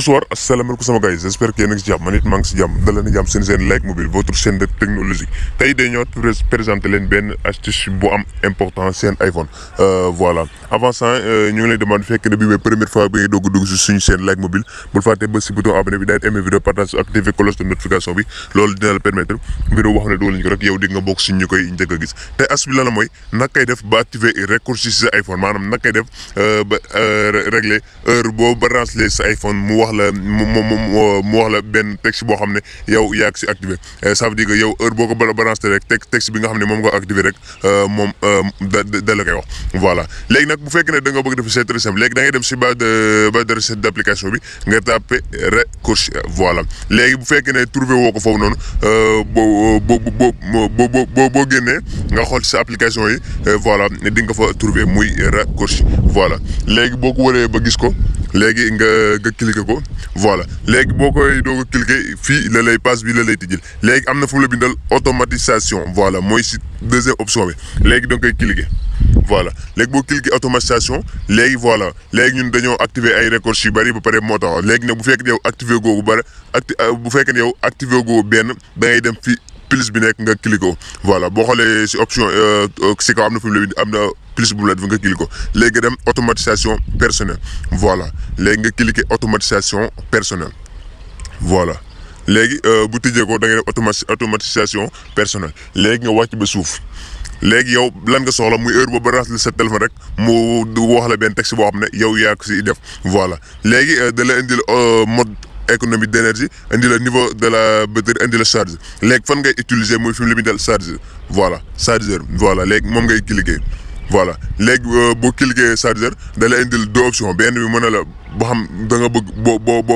Bonsoir, asalaamaaleykum sama gars yi j'espère que yéen a ngi si jàmm man it maa ngi si jàmm da leen di jàmm seen Like Mobile votre chaîne de technologie tey day ñëw présenter leen benn astuce bu am important seen iPhone voilà avant ça ñu ngi lay demande fekk ne bii mooy première fois bi ngay dugg si suñu chaîne Like Mobile bul fàtte ba si bouton abonné bi daal aimer vidéo partage activer cloche de notification bi loolu dina la permettre vidéo wax ne dugal ñu ko rek yow di nga bokk si ñu koy njëkk a gis te astuce bi la mooy naka koy def ba activer raccourci si sa iPhone maanaam naka koy def ba régler heure boo ba rangeler sa iPhone mu wax la mu wax la benn texte boo xam ne yow yaa ngi si activé ça veut dire que yow heure boo ko balancé rek texte bi nga xam ne moom nga activé rek moom da la koy wax voilà léegi nag bu fekkee ne da nga bëgg def c'est très simple léegi da ngay dem si barre de recherche d'application bi nga tapé raccourci voilà léegi bu fekkee ne trouvé woo ko foofu noonu boo génnee nga xool sa application yi voilà di nga fa trouvé muy raccourci voilà léegi boo ko waree ba gis ko léegi nga cliquer ko voilà léegi boo koy doog a cliquer fii la lay page bi la lay tijjil léegi am na fu mu la bindal automatisation voilà mooy si deuxième option bi léegi da nga koy cliquer voilà léegi boo cliquer automatisation léegi voilà léegi ñun dañoo activer ay raccourcis yu bëri ba pare moo tax léegi nag bu fekkee yow activer googu bëri bu fekkee yow activer googu benn da ngay dem fii plus bi nekk nga cliquer ko voilà boo xoolee si option si kaw am na fu mu la bind am na plus bu mu la def nga cliquer ko léegi dem automatisation personnelle voilà léegi nga cliquer automatisation personnelle voilà léegi bu tijjee ko da ngay def automatisation personnelle léegi nga wàcc ba suuf léegi yow lan nga soxla muy heure boobu ba raxas sa téléphone rek mu wax la benn texte boo xam ne yow yaa ko si def voilà léegi da la indil mode économie d'énergie indi le niveau de la batterie indi le charge léegi fan ngay utiliser muy fi mu la bindal charge voilà chargeur voilà léegi moom ngay cliquer voilà léegi boo cliquer chargeur da la indil deux options benn bi mën a la boo xam da nga bëgg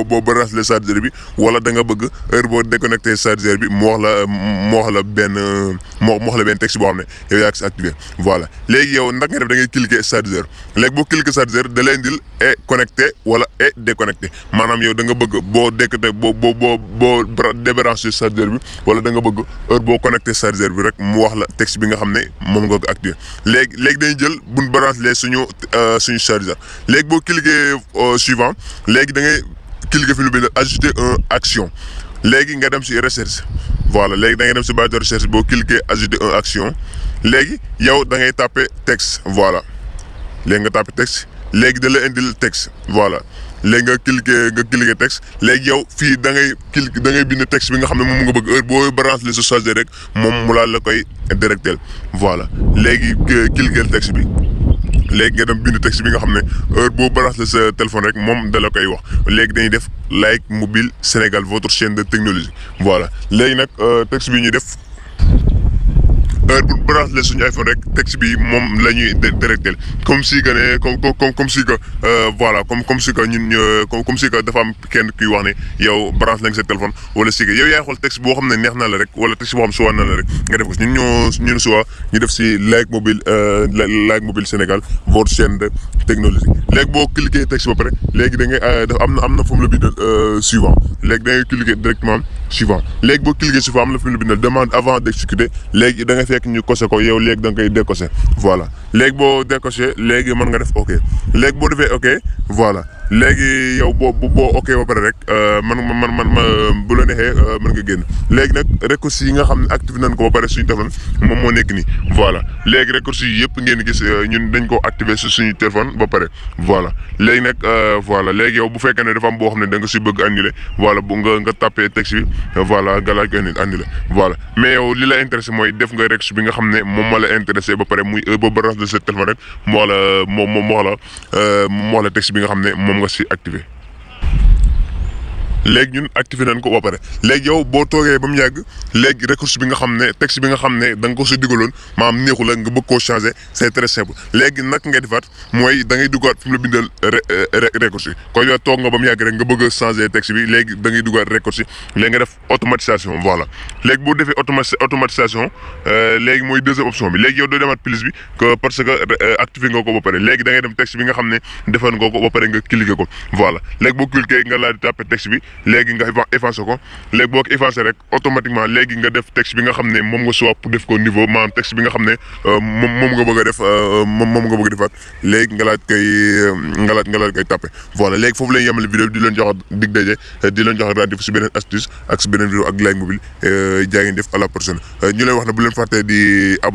boo branché chargeur bi wala da nga bëgg heure boo déconnecté chargeur bi mu wax la benn texte boo xam ne yow yaa ngi si activé voilà léegi yow naka nga def da ngay cliquer chargeur léegi boo cliquer chargeur da lay indil est connecté wala est déconnecté maanaam yow da nga bëgg boo déconnecté boo débranché chargeur bi wala da nga bëgg heure boo connecté chargeur bi rek mu wax la texte bi nga xam ne moom nga ko activé léegi dañuy jël buñ branché suñu chargeur léegi boo cliquer suivant léegi da ngay cliquer fi lu bind ajouter un action léegi nga dem si recherche voilà léegi da ngay dem si barre de recherche boo cliquer ajouter un action léegi yow da ngay taper texte voilà léegi nga taper texte léegi da la indil texte voilà léegi nga cliquer texte léegi yow fii da ngay bind texte bi nga xam ne moom nga bëgg heure boo branché sa chargeur rek moom mu la koy directel voilà léegi cliquer texte bi léegi nga dem bind texte bi nga xam ne heure boo branché sa téléphone rek moom da la koy wax léegi dañuy def Like Mobile Sénégal votre chaîne de technologie voilà léegi nag texte bi ñuy def heure bu branché suñu iPhone rek texte bi moom la ñuy directel comme si que ne comme si que voilà comme si que ñun comme si que dafa am kenn kuy wax ne yow branché nañ sa téléphone wala si que yow yaay xool texte boo xam ne neex na la rek wala texte boo xam suwaa na la rek nga def ko ñun suwaa ñu def si Like Mobile Sénégal votre chaîne de technologie léegi boo cliquer texte ba pare léegi da ngay am na fu mu la bindal suivant léegi da ngay cliquer directement suivant léegi boo cliquer suivant am na fu mu la bindal demande avant d'exécuter léegi da ngay fekk ñu coché ko yow léegi da nga koy décoché voilà léegi boo décoché léegi mën nga def ok léegi boo defee ok voilà léegi yow boo ok ba pare rek man bu la neexee mën nga génn léegi nag raccourcis yi nga xam ne activé nañ ko ba pare suñu téléphone moom moo nekk nii voilà léegi raccourcis yi yëpp ngeen gis ñun dañ ko activé si suñu téléphone ba pare voilà léegi nag voilà léegi yow bu fekkee ne dafa am boo xam ne da nga si bëgg annulé voilà bu nga tapé texte bi voilà nga laaj ko annulé voilà mais yow li la intéressé mooy def nga rek bi nga xam ne moom moo la intéressé ba pare muy ba branché de sa téléphone rek moo la texte bi nga xam ne moom nga si activé léegi ñun activé nañ ko ba pare léegi yow boo toogee ba mu yàgg léegi raccourci bi nga xam ne texte bi nga xam ne da nga ko si dugaloon maanaam neexu la nga bëgg koo changer c'est très simple léegi nag ngay defaat mooy da ngay duggaat fi mu la bindal raccourci kon yow toog nga ba mu yàgg rek nga bëgg a changer texte bi léegi da ngay duggaat raccourci léegi nga def automatisation voilà léegi boo defee automatisation léegi mooy deuxième option bi léegi yow doo demaat plus bi que parce que activé nga ko ba pare léegi da ngay dem texte bi nga xam ne defoon nga ko ba pare nga cliquer ko voilà léegi boo cliquer nga laa di tapé texte bi léegi nga effacé ko léegi boo ko effacé rek automatiquement léegi nga def texte bi nga xam ne moom nga swap pour def ko niveau maanaam texte bi nga xam ne moom nga bëgg a def moom nga bëgg a defaat léegi nga laaj koy tapé voilà léegi foofu la ñu yemale vidéo bi di leen jox dig daje di leen jox rendez-vous si beneen astuce ak si beneen vidéo ak Like Mobile jaa ngeen def à la prochaine ñu leen wax ne bu leen fàttee di abonné